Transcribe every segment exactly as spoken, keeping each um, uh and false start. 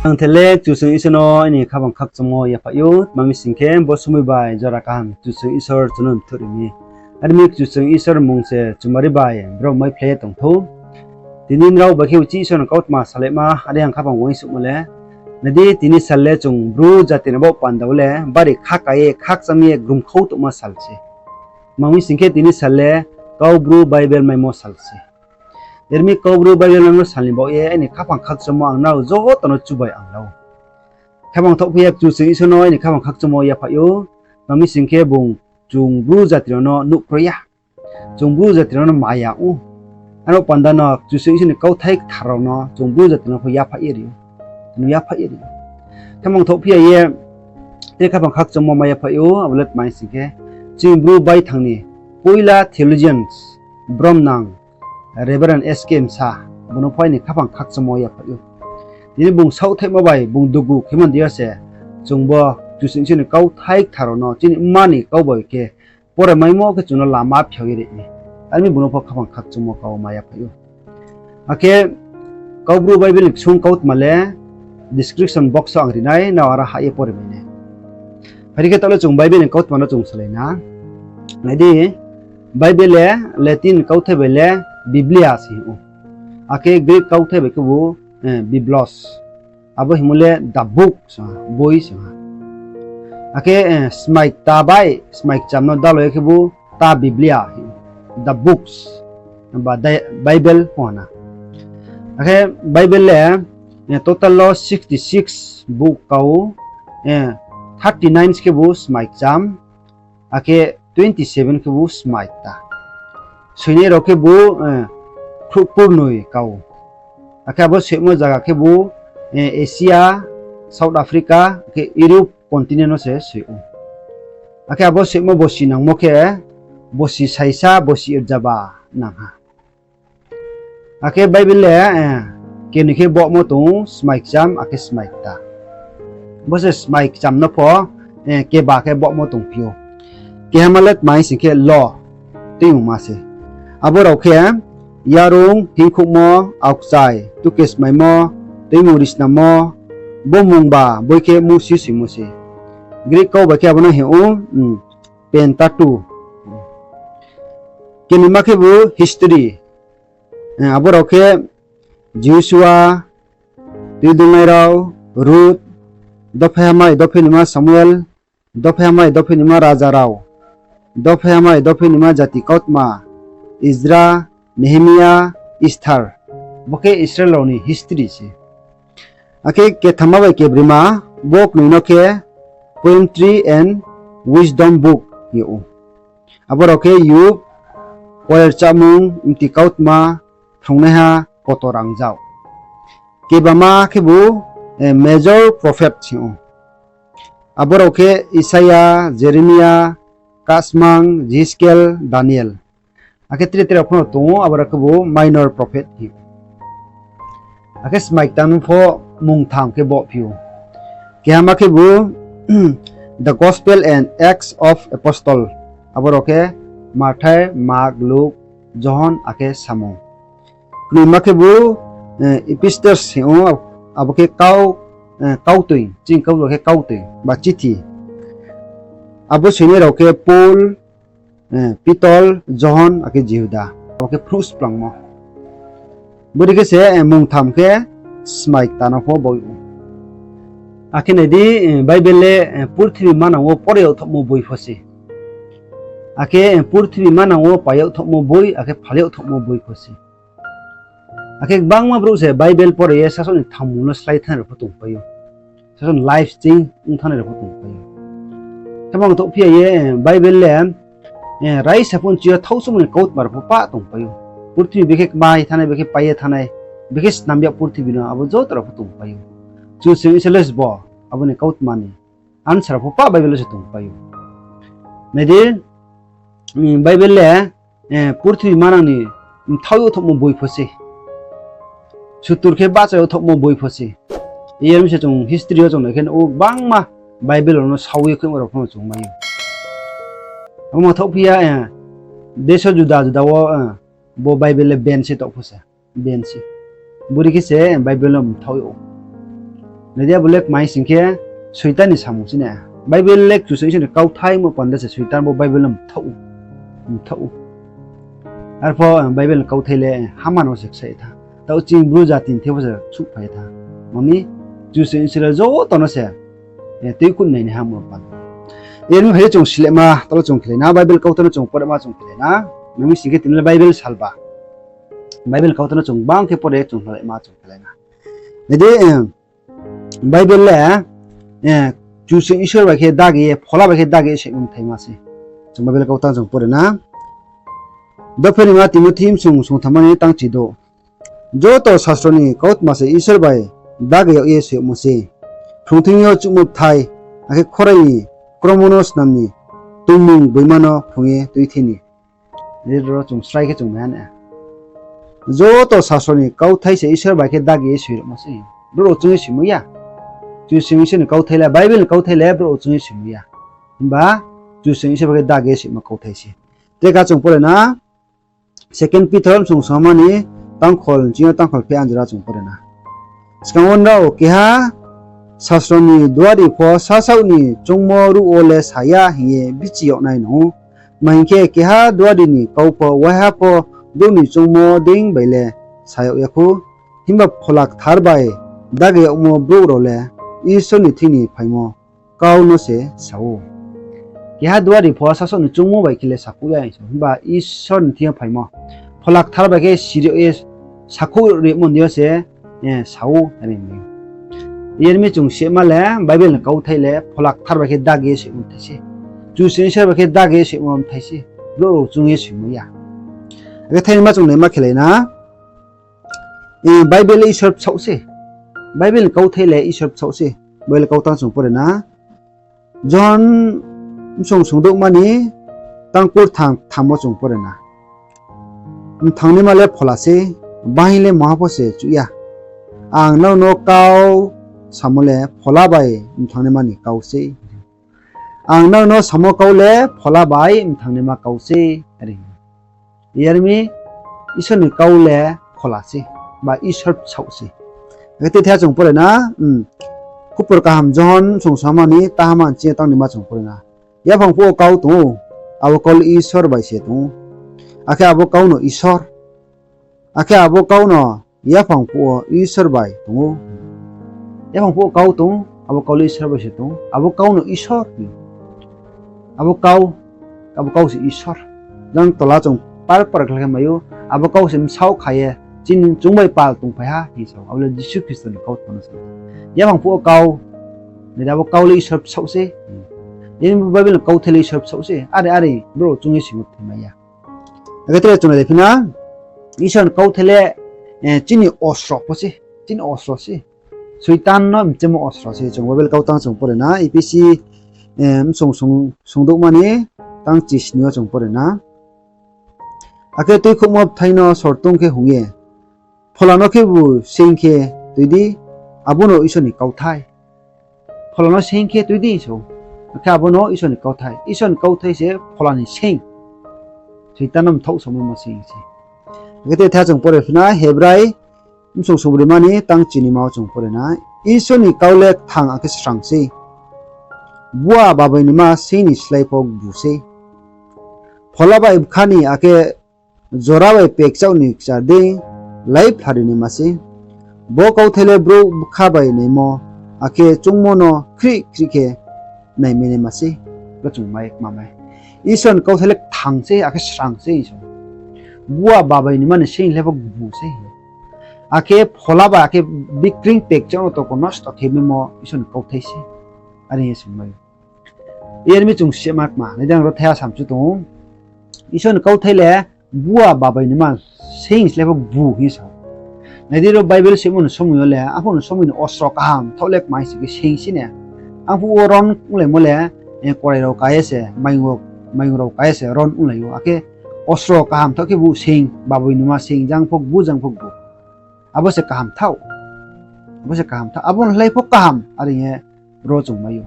Ang the le Kchusoyang Isor no aini khaphang khakchangmo yaphaih ou, tma mi sing khe bo somoi bai jora kaham Kchusoyang Isor chung no mthoh ri mi. Are mi Kchusoyang Isor mmung se chumari bai brom maiphlai ye tong thou. Tini nrao bai khe uchih Isor ni kautma salaima are ang khaphang uaingsouhmo le, nai di, tini sal le chung Bru jati ni baoh panda wo le bari khaka ye khakchang ye grumkhau tongmo sal se. Tma mi sing khe tini sal le Kaubru Bible maimo sal se. Are mi Kaubru Bible maimo sal ni baoh ye aini khaphang khakchangmo ang nrao joto no chubai ang la ou. Khaphang thohphi ya Kchusoyang Isor no aini khaphang khakchangmo yaphaih ou, tma mi sing khe bung chung Bru jati rao no nuh kroi ya. Chung Bru jati rao no maya ou. Aro panda no Kchusoyang Isor ni kauthai kthar rao no chung Bru jati no pho yaphaih ye ri ou. Chung yaphaih ye ri ou. Khaphang thohphi ya ye, tini khaphang khakchangmo ma yaphaih ou, abo le tma mi sing khe, chini Bru baithang ni poila theologians, bromnang, Reverend S K Msa, bung no pho aini khaphang khakchangmo yaphaih ou. Tini bung saohthaihmo bai bung dugu khemo deing yo se, chung bo Kchusoyang Isor ni kauthai kthar rao no chini mma ni kau bai khe pore maimo khe chung no lama phiao ye ri mi. Are mi bung no pho khaphang khakchangmo kau ma yaphaih ou. Akhe Kaubru Bible ni ksung kautma le description box wo ang ri nai, nrao aro hah ye pore mai nai. Phai di khe taoh le chung Bible ni kautma no chung salai na. Nai di, Bible le Latin kauthai bai le Biblia se hing ou. Akhe Greek kauthai bai khebu Biblos. Abo hingmo le the book, boi se ha. Akhe smaikta bai smaikcham no dalo ye khebu ta Biblia, the books, ba Bible pho ha na. Akhe Bible le total wo sixty six book kau, thirty nine khebu smaikcham, akhe twenty seven khebu smaikta. Soinai rao khebu khrouh kurnoi kau. Akhe abo soimo zaga khebu Asia, South Africa, akhe Europe continent no se soi ou. Akhe abo soimo bosi nangmo khe bosi saisa, bosi rzaba nang ha. Akhe Bible le keni khe bohmo tong ou, smaikcham akhe smaikta. Bo se smaikcham no pho keba khe bohmo tongphi ou. Kehama le tma hing sing khe law, tuimungma se. Abo rao khe yarung, hingkhouhmo, aokchai, tukesmaimo, tuimung risnamo, bo mungba boi khe Mousi soimo se. Greek kau bai khe abo no hing ou Pentateuch. Kenima khebu history. Abo rao khe Joshua, Tuidulnai rao, Ruth, Dophaihamai Dophinima Samuel, Dophaihamai Dophinima Raja rao, Dophaihamai Dophinima Jati Kautma, Ezra, Nehemia, Esther. Bo khe Israel rao ni history se. Akhe kethama bai kebrima, bo knoi no khe Poetry and Wisdom Book hing ou. Abo rao khe Job, Koyer Chámung, Mti Kautma, Phrungnaiha, Kotor Rangjao. Kebama khebu major prophet hing ou. Abo rao khe Isaia, Jeremia, Kahsmang, Jehezkiel, Daniel. Akhe tre tre rao pho no tong ou, abo rao khebu minor prophet hing ou. Akhe smaikta no pho mungtham khe bohphi ou. Kehama khebu The Gospel and Acts of Apostle. Abo rao khe Mathai, Mark, Luk, Johon akhe Samung. Knoima khebu epistles hing ou, abo khe kau, kautoi, chini kau rao khe kautoi ba chithi. Abo soinai rao khe Paul, Pitol, Johon akhe Jihuda. Abo khe phruh splangmo. Bodei khe se mungtham khe smaikta no pho boi ou. Akhe nai di, Bible le purthimbi manang wo pore yagthohmo boi pho se. Akhe purthimbi manang wo pai yagthohmo boi, akhe phal yagthohmo boi pho se. Akhe gbangma brouh se Bible pore ye sasaoh ni thanngmung no slái thanngnai rao pho tongpai ou. Sasaoh ni life change ong thanngnai rao pho tongpai ou. Khe bang thohphi ya ye Bible le raisa pho nchi yo thaohsuhmo ni kautma rao pho pah tongpai ou. Purthimbi bekhe kma ye thanngnai, bekhe pai ye thanngnai, bekhe snam yag purthimbi no abo joto rao pho tongpai ou. Kchusoyang Isor le sbo abo ni kautma ni answer rao pho pah Bible wo se tongpai ou. Nai di, Bible le purthimbi manang ni mthaoh yagthohmo boi pho se. Sutur khe bahcha yagthohmo boi pho se. Iyar mi se chung history yo chung nai khe nuh ou, gbangma Bible rao no sao ye khuimo rao pho no chung mai ou. Abo ma thohphi ya, deso juda juda wo bo Bible le ban se taoh pho se. Bodei khe se Bible no mthaoh yag ou. Nai di, abo le kmai sing khe Soitan ni samung se na. Bible le Kchusoyang Isor ni kauthai mo panda se Soitan bo Bible no mthaoh ou. Mthaoh ou. Arpho, eh, Bible ni kauthai le, eh, hama no se ksa ye tha. Taoh chini Bru jati ni thing pho se suhphai ye tha. Mami, Kchusoyang Isor le joto no se, eh, tuikhouh nai ni hamo panda. Yar mi phai ye chung silema, talo chung khelai na, Bible kauthai no chung porema chung khelai na. Mami sing khe tini le Bible salba. Bible kauthai no chung bang khe pore chung khelai ma chung khelai na. Nai di, eh, Bible le, eh, Kchusoyang Isor bai khe dagi ye, Phola bai khe dagi ye soimo bthai ma se. Chung Bible kauthai chung pore na. Dophe ni ma Timothi bsung sungthamma ni tang chidouh. Joto sastro ni kautma se Isor bai dagi yag ye soimo se. Phrungthing yo chuhmo bthai, akhe khorai ni kromo no snam ni tongmung gboima no phrung ye tuithi ni. Ri ro chung srai khe chung mai ha na. Joto sastro ni kauthai se Isor bai khe dagi ye soi rimo se. Brouh rao chung ye soimo ya. Kchusoyang Isor ni kauthai le, Bible ni kauthai le brouh rao chung ye soimo ya. Himba Kchusoyang Isor bai khe dagi ye soimo kauthai se. Teka chung pore na, Second Peter bsung sungthamma ni tangkhol, chini yo tangkhol phe anjora chung pore na. Skang wo nrao keha sastro ni duari pho sasaoh ni choungmo ruh wo le sa ya hing ye bichi yag nai nang ou. Tma hing khe, keha duari ni kau pho waiha pho brouh ni choungmo deing bai le sa yag ya khou. Himba Phola Kthar bai dagi yagmo brouh rao le Isor ni thing ni phaimo kau no se sa ou. Keha duari pho sasaoh ni choungmo bai khe le sakhouh ya hing sa ou. Himba Isor ni thing yo phaimo, Phola Kthar bai khe siri ye sakhouh rimo ni yo se, eh, sa ou, are mi. Yar mi chung sima le, Bible ni kauthai le Phola Kthar bai khe dagi ye soimo bthai se. Kchusoyang Isor bai khe dagi ye soimo bthai se. Brouh rao chung ye soimo ya. Akhe thaini ma chung naima khelai na. Eh, Bible le Isor bsaoh se. Bible ni kauthai le Isor bsaoh se. Bible kauthai chung pore na. Johon bsung sungdouhma ni tang kurtham ktham wo chung pore na. Mthangnaima le Phola sei, bahaing le maha pho se chuh ya. Ang nrao no kau samo le Phola bai mthangnaima ni kau sei. Ang nrao no samo kau le Phola bai mthangnaima kau sei, are. Yar mi Isor ni kau le Phola sei, ba Isor bsaoh sei. Akhe tei thaiha chung pore na, hmm, Khupor Kaham Johon bsung sungthamma ni tahamma ni chini yo tang nima chung pore na. Yaphang phuh wo kau tong ou, abo kau le Isor bai se tong ou. Akhe abo kau no Isor. Akhe abo kau no yaphang phuh wo Isor bai tong ou. Yaphang phuh wo kau tong ou, abo kau le Isor bai se tong ou. Abo kau no Isor. Abo kau, abo kau se Isor. Jang tola chung par par khlai khe mai ou, abo kau se bsaoh kha ye, chini chung bai pal tongphai ha hing sa ou. Abo le Jisu Khristo ni kautma no sa ou. Yaphang phuh wo kau, nai di, abo kau le Isor bsaoh sei. Yar mi Bible ni kauthai le Isor bsaoh sei. Are, are, brouh chung ye soimo bthai mai ya. Akhe tre chung nai phi na, Isor ni kauthai le, eh, chini ostro pho se, chini ostro se. Soitan no mchemo ostro se, chung Bible kauthai chung pore na, Ephesi, eh, bsung sung, sungdouhma ni tang chisni yo chung pore na. Akhe tuikhouhmo bthai no sor tong khe hung ye, Phola no khebu seing khe tui di, abo no Isor ni kauthai. Phola no seing khe tui di sa ou. Akhe abo no Isor ni kauthai. Isor ni kauthai se Phola ni seing. Soitan no mthaoh saomaimo seing se. Akhe te thaiha chung pore phi na Hebrai bsung sungbrima ni tang chinima wo chung pore na. Isor ni kau le kthang akhe srang sei. Bua babai nima seing ni slái pho gbu sei. Phola bai bkha ni akhe jora bai pekchaoh ni kchar dei laiphari naima sei. Bo kauthai le brouh bkha bai naimo, akhe choungmo no khrih khrih khe naimai naima sei. Bo chung mai kma mai. Isor ni kauthai le kthang sei, akhe srang sei sa ou. Bua babai nima ni seing le pho gbu sei. Akhe phola bai akhe bikreing pekchaoh no toko nosto khe maimo Isor ni kauthai sei. Are hing ye sungmai ou. Yar mi chung sima kma, nai di, ang ro thaiha samchu tong ou. Isor ni kauthai le bua babai nima seing slái pho gbu hing sa ou. Nai di, ro Bible simo ni somoi yo le, aphuh ni somoi ni ostro kaham thaoh le kma hing se khe seing sei na. Aphuh wo ron onglaimo le, eh, korai rao ka ye se, mayung rao, mayung rao ka ye se ron onglai ou. Akhe ostro kaham thaoh khebu seing, babai nima seing, jang pho gbu, jang pho gbu. Abo se kaham thaoh. Abo se kaham thaoh. Abo ni slái pho kaham, are hing ye ro chung mai ou.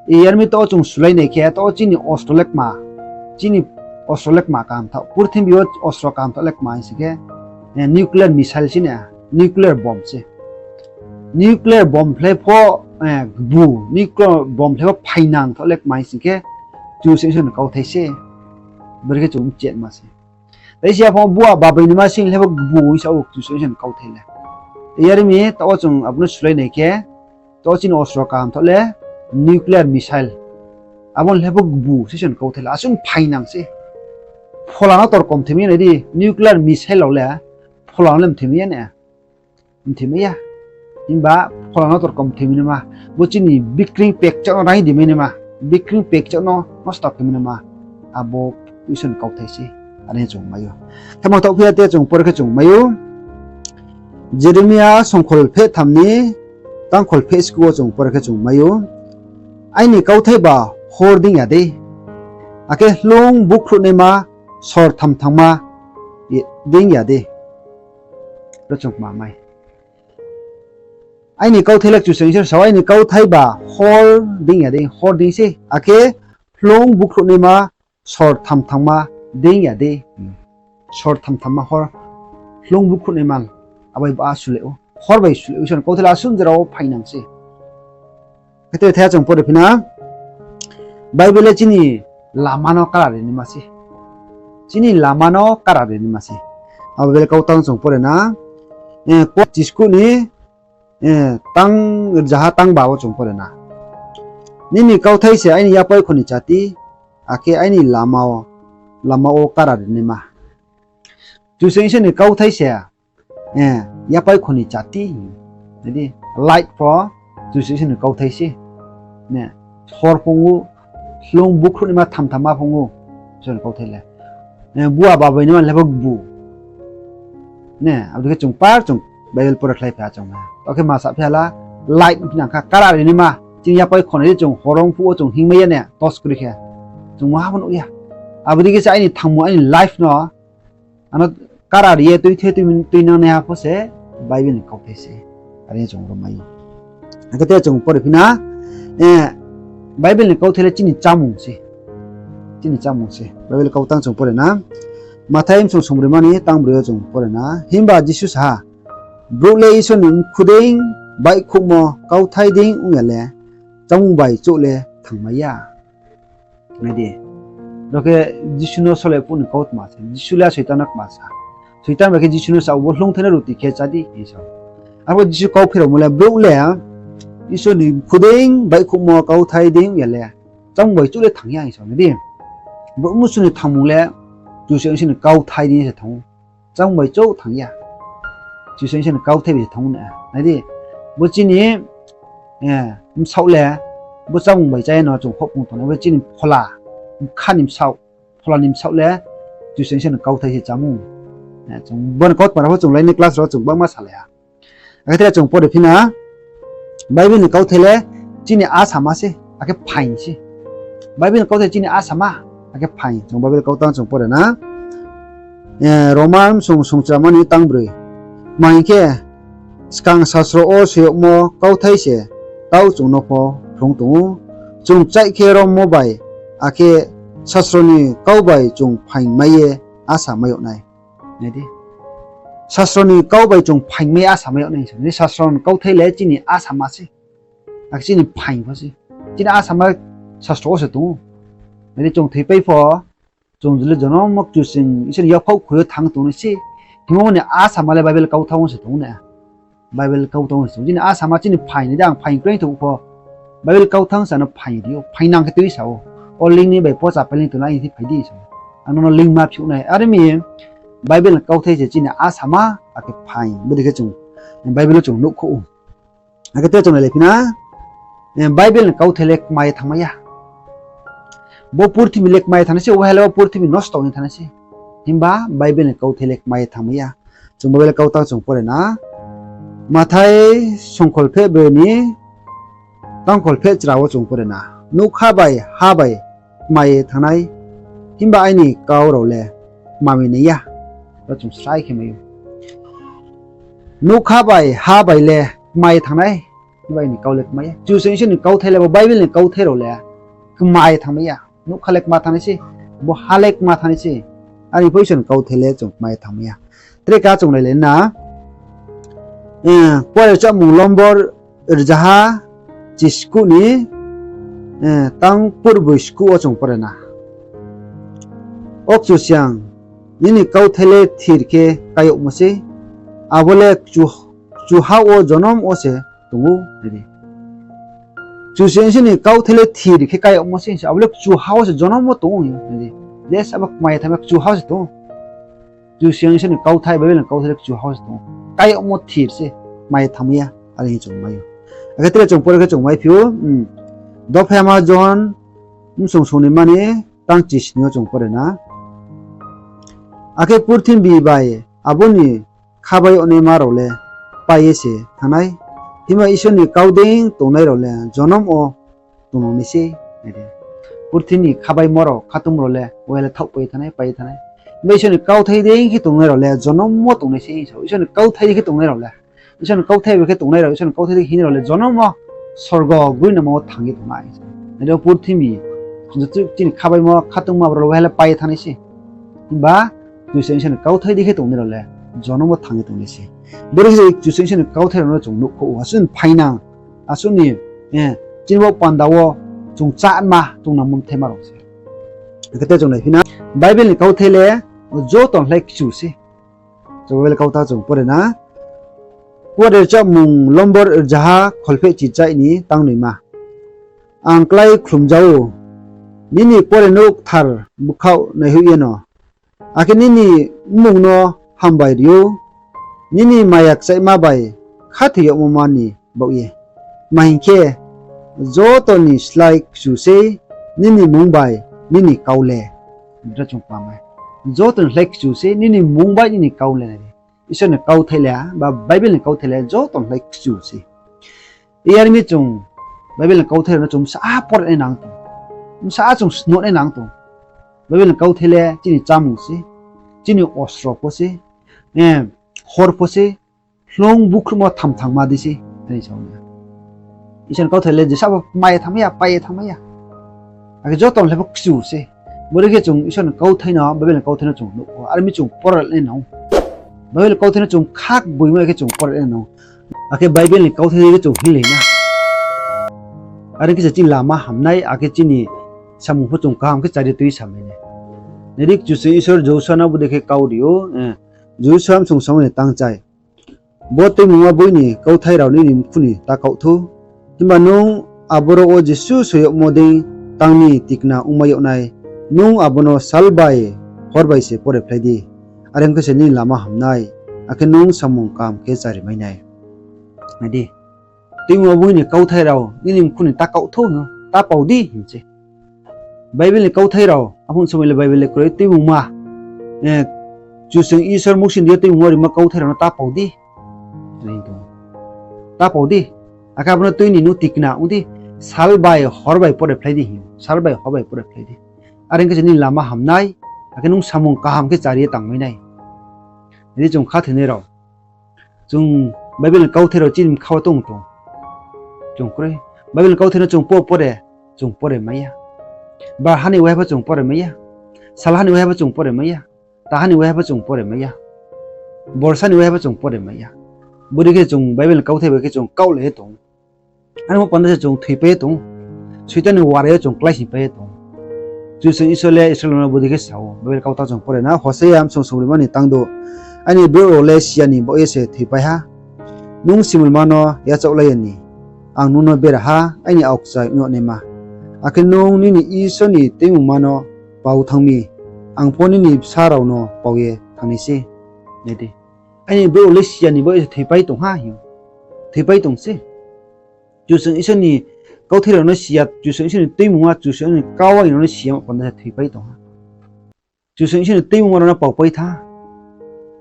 Yar mi to chung sulai nai khe, to chini ostro le kma, chini ostro le kma kaham thaoh. Purthimbi yo ostro kaham thaoh le kma hing se khe, eh, nuclear missile sei na, nuclear bomb se. nuclear bomb phlai pho, eh, gbu, nuclear bomb phlai pho phainang thaoh le kmai sing khe, Kchusoyang Isor ni kauthai se. Bore khe chung mchehma se. Tai siya pho bua babai ni ma sing le pho gbu hing sa ou Kchusoyang Isor ni kauthai le. Yar mi taoh wo chung abo no sulai nai khe, taoh chini ostro kaham thaoh le nuclear missile. Abo ni le pho gbu se Isor ni kauthai le. Asuh phainang se. Phola no torkom themai ya nai di, nuclear missile rao le phola no le mthemai ya ne. Mthemai ya. Himba phola no torkom themai naima. Bo chini bikreing pekchak no raing di mai naima. Bikreing pekchak no nosto khe mai naima. Abo Isor ni kauthai se. Are chung mai ou. Khe ma taoh phi ya te chung pore khe chung mai ou. Jeremia songkhol pheh tham ni tangkhol pheh sku wo chung pore khe chung mai ou. Aini kauthai ba hor deing ya dei, akhe hloung bukhruhnaima sor thamthangma deing ya dei. Ro chung kma mai. Aini kauthai le Kchusoyang Isor sa ou, aini kauthai ba hor deing ya dei, hor deing se, akhe hloung bukhruhnaima sor thamthangma deing ya dei. Sor thamthangma hor, hloung bukhruhnaima, abai ba sulai ou, hor bai sulai ou, Isor ni kauthai le asuh jora wo phainang se. Khe te thai chung pore phi na, Bible le chini lama no kara ri naima se. Chini lama no kara ri naima se. Abo Bible kautang chung pore na, eh, Kol chiskuh ni, eh, tang rzaha tang ba wo chung pore na. Nini kauthai se aini yapaikho ni chati, akhe aini lama wo, lama wo kara ri naima. Kchusoyang Isor ni kauthai se, eh, yapaikho ni chati. Nai di, light pho Kchusoyang Isor ni kauthai se. Ne, hor phung ou, hloung bukhruhnaima thamthangma phung ou, Isor ni kauthai le. Eh, bua babai ni ma le pho gbu. Ne, abo dei khe chung par chung Bible pore khlai phi ha chung ha. Taoh khe ma sa phi ha la, light phi nang kha, kara ri naima. Chini yapaikho nai di chung hor ong phuh wo chung hingmai ya ne, torch kri khe. Chung maha pho nuh ya. Abo dei khe se aini thangmung, aini life no, ano kara ri ye tuithe tui, tuinangnaiha pho se Bible ni kauthai se. Are chung ro mai ou. Akhe te chung pore phi na, eh, Bible ni kauthai le chini chámung se. Chini chámung se. Bible kautang chung pore na. Mathai bsung sungbroi ma ni tang broi yo chung pore na. Himba Jisu sa ha, brouh le Isor ni mkhu dei baihkhouhmo kauthai dei ong ya le, chámung bai chouh le thangmai ya. Nai di. Ro khe Jisu no sole phuh ni kautma se. Jisu le Soitan no kma sa. Soitan bai khe Jisu no sa, bo hloungthai no ruti khe chá di, hing sa. Arphuh Jisu kau phiraomo le, brouh le Isor ni mkhu dei baihkhouhmo kauthai dei ong ya le, chámung bai chouh le thang ya, hing sa, nai di. Brouh mnusu ni thangmung le Kchusoyang Isor ni kauthai dei se thanng ou. Chámung bai chouh thang ya. Kchusoyang Isor ni kauthai bai se thanng ou na. Nai di, bo chini, eh, bsaoh le, bo chámung bai chá ye no chung houhkhong tongnai, bo chini phola, bkha ni bsaoh, phola ni bsaoh le Kchusoyang Isor ni kauthai se chámung. Eh, chung bo ni kautma rao pho chung lai ni class rao chung gbangma salai ha. Akhe tre chung pore phi na, Bible ni kauthai le chini asama se, akhe phaing se. Bible ni kauthai chini asama, akhe phaing. Chung Bible kautang chung pore na. Eh, Roman bsung sungchrama ni tang broi. Tma hing khe, skang sasro wo soi yagmo kauthai se, tau chung no pho phrung tong ou. Chung kchaih khe rommo bai, akhe sasro ni kau bai chung phaing mai ye asa mai yag nai. Nai di. Sasro ni kau bai chung phaing mai asa mai yag nai. Sasro ni kauthai le chini asama se. Akhe chini phaing pho se. Chini asama sasro wo se tong ou. Nai di, chung thoipai pho, chung jle jonom wo Kchusoyang Isor ni yakhaoh khui yo thanng tongnai se. Himba ni asama le Bible kautang wo se tong ou na. Bible kautang wo se tong ou. Chini asama chini phaing ni di, ang phaing kroi tong pho, Bible kautang sa no phaing ri ou, phaing nang khe tui sa ou. O link ni bai pocha pailing tongnai, aini thing phai di sa. Ang nono link ma phiouh nai. Are mi Bible ni kauthai se chini asama, akhe phaing. Bodei khe chung Bible wo chung nuhkhouh ou. Akhe te chung nailai phi na, eh, Bible ni kauthai le kma ye thanngmai ya. Bo purthimbi le kma ye thanngnai se, uaha le bo purthimbi nosto ong ye thanngnai se. Himba Bible ni kauthai le kma ye thanngmai ya. Chung Bible kautang chung pore na. Mathai songkhol pheh broi ni tangkhol pheh chra wo chung pore na. Nougkha bai ha bai kma ye thanngnai, himba aini kau rao le kma mi nai ya. Ro chung srai khe mai ou. Nougkha bai ha bai le kma ye thanngnai, himba aini kau le kma ya. Kchusoyang Isor ni kauthai le bo Bible ni kauthai rao le kma ye thanngmai ya. Nougkha le kma thanngnai se, bo ha le kma thanngnai se. Are pho Isor ni kauthai le chung kma ye thanngmai ya. Tre ka chung nailai na. Eh, Kuarenouh chámung lombor rzaha chiskuh ni, eh, tang purbroi skuh wo chung pore na. O Kchusoyang, nini kauthai le thir khe kai yagmo sei, abo le kchu, kchuha wo jonom wo se tong ou, nai di. Kchusoyang Isor ni kauthai le thir khe kai yagmo sei, abo le kchuha wo se jonom wo tong ou, nai di. Je sabo kmai ye thanngma kchuha wo se tong ou. Kchusoyang Isor ni kauthai, Bible ni kauthai le kchuha wo se tong ou. Kai yagmo thir se, kmai ye thanngmai ya, are hing chung mai ou. Akhe tre chung pore khe chung maiphi ou, hmm. Dophaima Johon, bsong song ni mani, tang chisni yo chung pore na. Akhe purthimbi bai abo ni khabai yagnaima rao le pai ye se thanng nai. Himba Isor ni kau dei tongnai rao le jonom wo tongnang nai se, nai di. Purthimbi ni khabaimo rao, khatungmo rao le, wai le thaohpai ye thanng nai, pai ye thanng nai. Himba Isor ni kauthai dei khe tongnai rao le jonom wo tongnai se, Isor ni kauthai dei khe tongnai rao le, Isor ni kauthai bai khe tongnai rao, Isor ni kauthai dei khe hingnai rao le jonom wo sorgo groinamo wo thanng ye tong nai. Nai di, o purthimbi, chini khabaimo, khatungma rao le wai le pai ye thanng nai se. Himba Kchusoyang Isor ni kauthai dei khe tongnai rao le jonom wo thanng ye tong nai se. Bodei khe Kchusoyang Isor ni kauthai rao no chung nuhkhouh ou, asuh ni phainang, asuh ni, eh, chini bo panda wo chung cháma, chung nangmo mthaima rao se. Akhe tre chung naiphi na, Bible ni kauthai le joto ni slái kchu se. Chung Bible kautha chung pore na. Kuarenouh chámung lombor rzaha kholphehchi chaih ni tang noima. Ang klái khlumja ou, nini Kuarenouh kthar bkhaoh naihoih yeno, akhe nini mmung no hambai ri ou, nini maya kchaihma bai khathoi yagmo ma ni baoh ye. Tma hing khe, joto ni slái kchu sei nini mmung bai nini kau le. Joto ni slái kchu sei nini mmung bai nini kau le, nai di. Isor ni kauthai le, ba Bible ni kauthai le joto ni slái kchu sei. Yar mi chung Bible ni kauthai rao no chung bsa pore nai nang tong, bsa chung snuh nai nang tong. Bible ni kauthai le chini chámung se, chini ostro pho se, eh, hor pho se, hloung bukhruhmo thamthangma di se, are sa ou. Isor ni kauthai le jesa bo kmai ye thanngmai ya, pai ye thanngmai ya. Akhe joto ni slái pho kchu se. Bodei khe chung Isor ni kauthai no, Bible ni kauthai no chung nuh ou, are mi chung pore nai nang ou. Bible ni kauthai no chung khakboimo khe chung pore nai nang ou. Akhe Bible ni kauthai khe chung hinglai na. Are khe se chini lama hamnai, akhe chini samung pho chung kaham khe chari tui samai nai. Nai di, Kchusoyang Isor Josua no bodei khe kau ri ou, eh, Josua bsong song ni tang chai. Bo tuimungma boi ni kauthai rao nini mkhu ni ta kaoh thou. Himba nung aboro wo jesuh soi yagmo dei tang ni tikna ongmai yag nai, nung abo no sal bai hor bai se pore phlai di. Are ong khe se nini lama hamnai, akhe nung samung kaham khe chari mai nai. Nai di, tuimungma boi ni kauthai rao nini mkhu ni ta kaoh thou hing, ta pau di hing se. Bible ni kauthai rao, aphuh somoi le Bible le kroi, tuimungma, eh, Kchusoyang Isor Mousi ni deing yo tuimungma rima kauthai rao no ta pau di. Ta pau di. Akhe abo no tui ni nung tikna ong di, sal bai hor bai pore phlai di hing, sal bai hor bai pore phlai di. Are ong khe se nini lama hamnai, akhe nung samung kaham khe chari ye tangmai nai. Nai di, chung khathoinai rao, chung Bible ni kauthai rao chini bkha wo tong tong. Chung kroi. Bible ni kauthai no chung po pore, chung pore mai ya. Bar ha ni waiha pho chung pore mai ya. Sal ha ni waiha pho chung pore mai ya. Ta ha ni waiha pho chung pore mai ya. Borsa ni waiha pho chung pore mai ya. Bodei khe chung Bible ni kauthai bai khe chung kaohlai ye tong. Are ongmo panda se chung thoipai ye tong. Soitan ni warai yo chung kláisingpai ye tong. Kchusoyang Isor le Israel no bodei khe sa ou. Bible kautha chung pore na, Hosea bsong song broi mani tang do. Aini brouh rao le siya ni baoh ye se thoipai ha. Nung simulma no yachaohlai ya ni, ang nung no bera ha, aini aokchai ong yag naima. Akhe nung nini Isor ni tuimungma no pau thanng mi, ang pho nini bsa rao no pau ye thanng nai se. Nai di. Aini brouh rao le siya ni baoh ye se thoipai tong ha hing. Thoipai tong se. Kchusoyang Isor ni kauthai rao no siya, Kchusoyang Isor ni tuimungma, Kchusoyang ni kau aini rao no siya ma panda se thoipai tong ha. Kchusoyang Isor ni tuimungma rao no paupai thanng ha.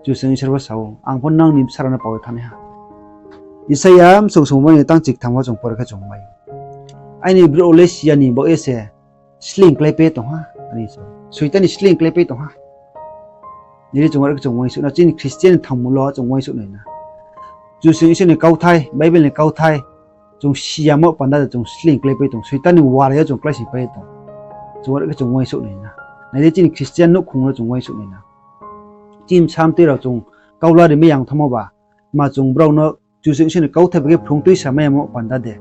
Kchusoyang Isor pho sa ou, ang pho nang ni bsa rao no pau ye thanng nai ha. Isaia bsong song broi mani tang chiktham wo chung pore khe chung mai ou. Aini brouh rao le siya ni baoh ye se sleing kláipai tong ha, are sa ou. Soitan ni sleing kláipai tong ha. Nai di, chung are khe chung uaingsouh na, chini Christian ni thangmo lo chung uaingsouh nai na. Kchusoyang Isor ni kauthai, Bible ni kauthai, chung siyamo panda de chung sleing kláipai tong, Soitan ni warai yo chung kláisingpai tong. Chung are khe chung uaingsouh nai na. Nai di, chini Christian nouhkhong no chung uaingsouh nai na. Chini bsa mtoi rao chung kaula rimai yang thanngmo ba, ma chung brao no Kchusoyang Isor ni kauthai bai khe phrung tuisa mai yamo panda de.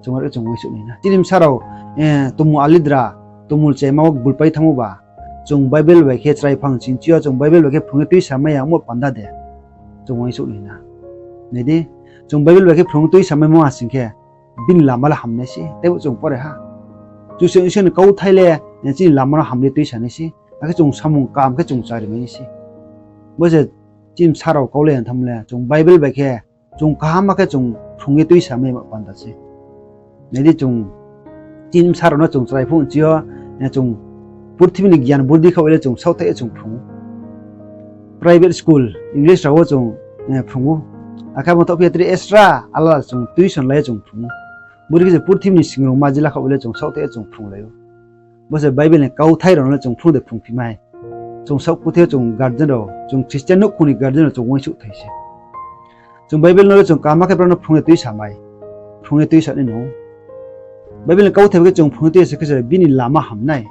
Chung are khe chung uaingsouh nai na. Chini bsa rao, eh, tumul alidra, tumul chema wo bulpai thanngmo ba, chung Bible bai khe chrai phang chingchi yo, chung Bible bai khe phrung ye tuisa mai yamo panda de. Chung uaingsouh nai na. Nai di, chung Bible bai khe phrung tuisa maimo ha sing khe, bini lama le ham nai se, teibo chung pore ha. Kchusoyang Isor ni kauthai le, eh, chini lama no ham ye tuisa nai se. Akhe chung samung kaham khe chung chari mai nai se. Bo se chini bsa rao kau le yang tham le, chung Bible bai khe, chung kaham khe chung phrung ye tuisa mai yamo panda se. Nai di chung, chini bsa rao no chung chrai phung chingchi yo, eh, chung purthimbi ni gyan burdi khaoh le chung saohthaih ye chung phrung ou. Private school, English rao wo chung, eh, phrung ou. Akhe abo thaoh phi ye tre extra alada chung tuition lai ye chung phrung ou. Bori khe se purthimbi ni singrungma jila khaoh le chung saohthaih ye chung phrunglai ou. Bo se Bible ni kauthai rao no le chung phrung de phrungphi mai. Chung saohkuthai yo chung guardian rao, chung Christian nouhkhong ni guardian rao chung uaingsouhthai se. Chung Bible no le chung kaham khe brao no phrung ye tuisa mai. Phrung ye tuisa nai no. Bible ni kauthai bai khe chung phrung ye tuisa khe se bini lama ham nai.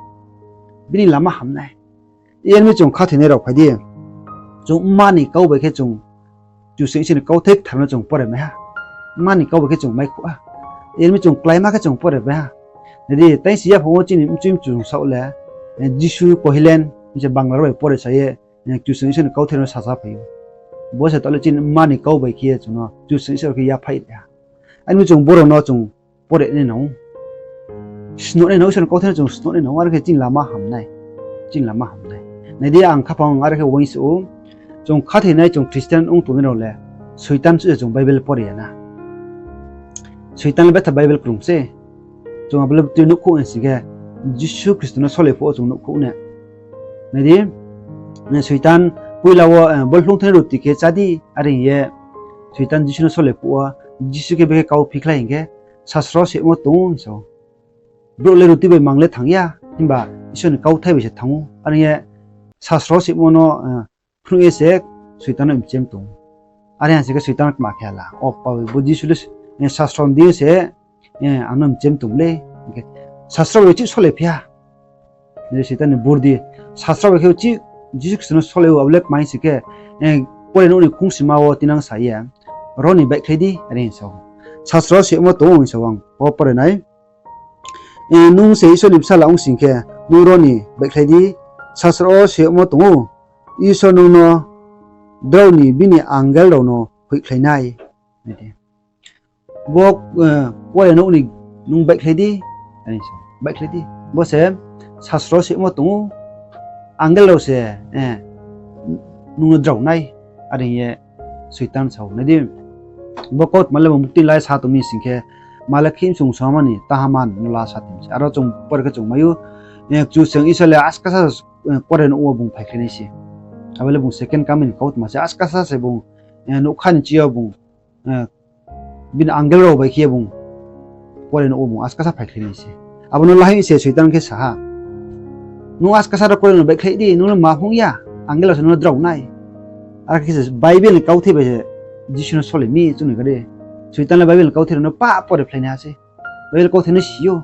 Bini lama ham nai. Iyan mi chung khathoinai rao phai di. Chung mma ni kau bai khe chung Kchusoyang Isor ni kauthai kthar no chung pore mai ha. Mma ni kau bai khe chung maikhouh ha. Iyan mi chung kláima khe chung pore mai ha. Nai di, taingsi yaphang wo chini mchui mchu chung saoh le, eh, Jisu Kohilen, hing se Bangla rao bai pore sa ye, eh, Kchusoyang Isor ni kauthai no sasa phai ou. Bo se taoh le chini mma ni kau bai khe ye chung no Kchusoyang Isor khe yaphaih ri ha. Are mi chung boro no chung pore nai nang ou. Snoh nai nang ou, Isor ni kauthai no chung snoh nai nang ou, are khe chini lama ham nai. Chini lama ham nai. Nai di, ang khaphang are khe uaingsouh ou. Chung khathoinai, chung Christian ong tongnai rao le, Soitan suh se chung Bible pore ya na. Soitan le betha Bible krung se. Chung abo le tui nuhkhouh nai sing khe, Jisu Khristo no sole phuh wo chung nuhkhouh ne. Nai di, eh, Soitan poila wo, eh, bo hloungthai ruti khe chá di, are hing ye Soitan Jisu no sole phuh wo, Jisu khe bekhe kau phikhlai hing khe, sasro sehmo tong ou hing sa ou. Brouh le ruti bai mang le thanng ya, himba Isor ni kauthai bai se thanng ou. Are hing ye sasro sehmo no, eh, phnuh ye se Soitan no mchem tong ou. Are hing sing khe Soitan kma khe hala, o pa, bo Jisu le, eh, sasro ni deing yo se, eh, ang no mchem tong le. Hing khe sasro bai chih sole phi ha. Nai di Soitan ni burdi, sasro bai khe chih Jisu Khristo no sole ou, abo le kma hing sing khe, eh, pore nouh ni khungsima wo tinang sa ye, ro ni baihkhlai di, are hing sa ou. Sasro sehmo tong ou hing sa ou, ang pho pore nai. Eh, nung se Isor ni bsala ong sing khe, nung ro ni baihkhlai di, sasro wo sehmo tong ou, Isor nung no drao ni bini angel rao no hoihkhlai nai. Bo, eh, pore nouh ni nung baihkhlai di, are hing sa ou, baihkhlai di. Bo se sasro sehmo tong ou, angel rao se, eh, nung no drao nai, are hing ye Soitan sa ou. Nai di, bo kautma le bung bukti lai sa tong mi sing khe, Malakhi bsung soma ni taha man no la sa tong mi se. Aro chung pore khe chung mai ou, eh, Kchusoyang Isor le askasa, eh, pore nouh wo bung phaikhlai nai se. Abo le bung second coming ni kautma se, askasa se bung, eh, nougkha ni chi yo bung, eh, bini angel rao bai khe ye bung pore nouh wo bung askasa phaikhlai nai se. Abo no lahai se Soitan khe sa ha, nung askasa rao pore no baihkhlai di, nung no ma phung ya, angel rao se nung no drao nai. Are khe se Bible ni kauthai bai se Jisu no sole mi chung ni kade. Soitan le Bible ni kauthai rao no pah pore phlai nai ha se. Bible kauthai no si ou.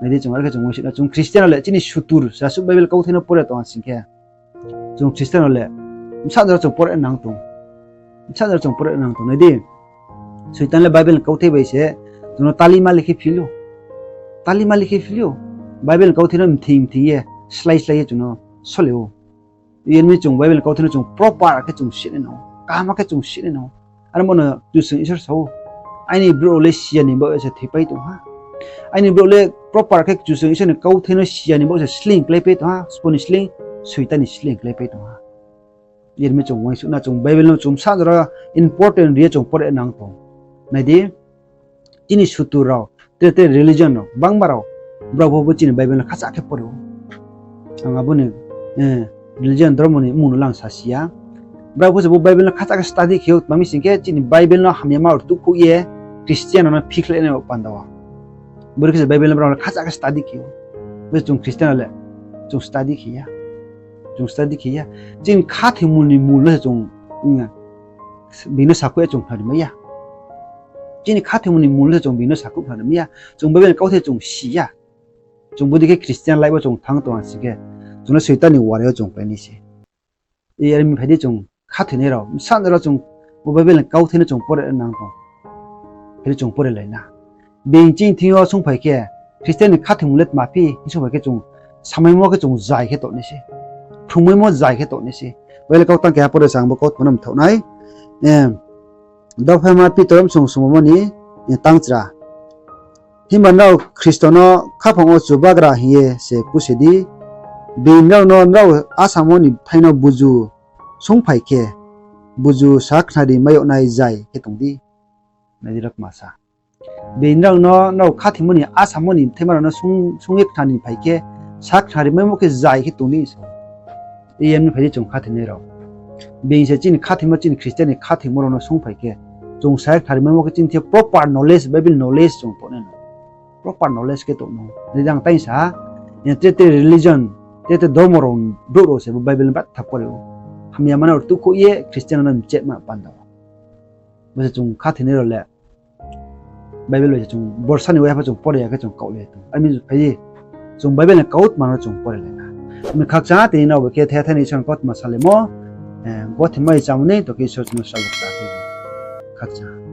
Nai di, chung are khe chung uaingsouh na, chung Christian rao le chini sutur, sasuh Bible kauthai no pore tong ha sing khe, chung Christian rao le bsa jora chung pore nang tong. Bsa jora chung pore nang tong. Nai di, Soitan le Bible ni kauthai bai se chung no talima le khe phil ou. Talima le khe phil ou. Bible ni kauthai no mthing mthing ye, slái slái ye chung no sole ou. Iyan mi chung Bible ni kauthai no chung proper khe chung si nai nang ou, kaham khe chung si nai nang ou. Aro mo no Kchusoyang Isor sa ou, aini brouh le si ya ni baoh ye se thoipai tong ha. Aini brouh le proper khe Kchusoyang Isor ni kauthai no si ya ni baoh se sleing kláipai tong ha. Sbo ni sleing? Soitan ni sleing kláipai tong ha. Iyan mi chung uaingsouh na, chung Bible no chung bsa jora important ri ye chung pore nang tong. Nai di, chini sutur rao, tre tre religion rao, gbangma rao, brao pho bo chini Bible no khacha khe pore ou. Ang abo ni, eh, religion, dormo ni mmung no le ang sasi ya. Brao pho se bo Bible no khacha khe study khe ou, tma mi sing khe chini Bible no hamyama rtuhkhouh ye Christian rao no phikhlai nai panda wo. Bori khe se Bible no brao le khacha khe study khe ou. Bo chung Christian rao le chung study khe ya. Chung study khe ya. Chini khathoimo ni mul no se chung, mm, bini sakhouh ye chung khnari mai ya. Chini khathoimo ni mul no se chung bini sakhouh khnari mai ya. Chung Bible ni kauthai chung si ya. Chung bodei khe Christian life wo chung thanng tong ha sing khe, chung no Soitan ni warai yo chung klái nai se. Iyan mi phai di, chung khathoinai rao, bsa jora chung Bo Bible ni kauthai no chung pore nang tong. Phai di chung pore lai na. Being chini thing yo sungphai khe, Christian ni khathoimung le tma phi hing sungphai khe chung samaimo khe chung zai khe tong nai se. Phrungmaimo zai khe tong nai se. Bible kau tang keha pore se ang bo kautma no mthaoh nai. Dophaima Pitor msong sumomo ni tangchra. Himba nrao Khristo no khaphang wo Chubagra hing ye se puse di. Being nrao no nrao asamo ni bthai no buzu sungphai khe, buzu sakhnari mai yag nai zai khe tong di. Nai di rao kma sa. Being nrao no nrao khathoimo ni asamo ni bthaima rao no sung, sung ye khnari phai khe, sakhnari maimo khe zai khe tong di sa. Iyem ni phai di chung khathoinai rao. Being se chini khathoimo, chini Christian ni khathoimo rao no sungphai khe, chung sa ye khnari maimo khe chini thing yo proper knowledge, Bible knowledge chung tong nai no. Proper knowledge khe tong no. Nai di ang tai sa ha, tre tre religion, tre tre dormo rao brouh rao se bo Bible ni batha pore ou. Hamya manoi rtuhkhouh ye Christian no mchetma panda wo. Bo se chung khathoinai rao le Bible bai se chung borsa ni waiha pho chung pore ya khe chung kaoh le tong. Ami phai di, chung Bible ni kautma no chung pore lai na. Ami khakchang ha tini nrao bai khe thethai ni Isor ni kautma salaimo, gothe mai chámo ni to khe Isor chung no sal kta khe. Khakchang ha.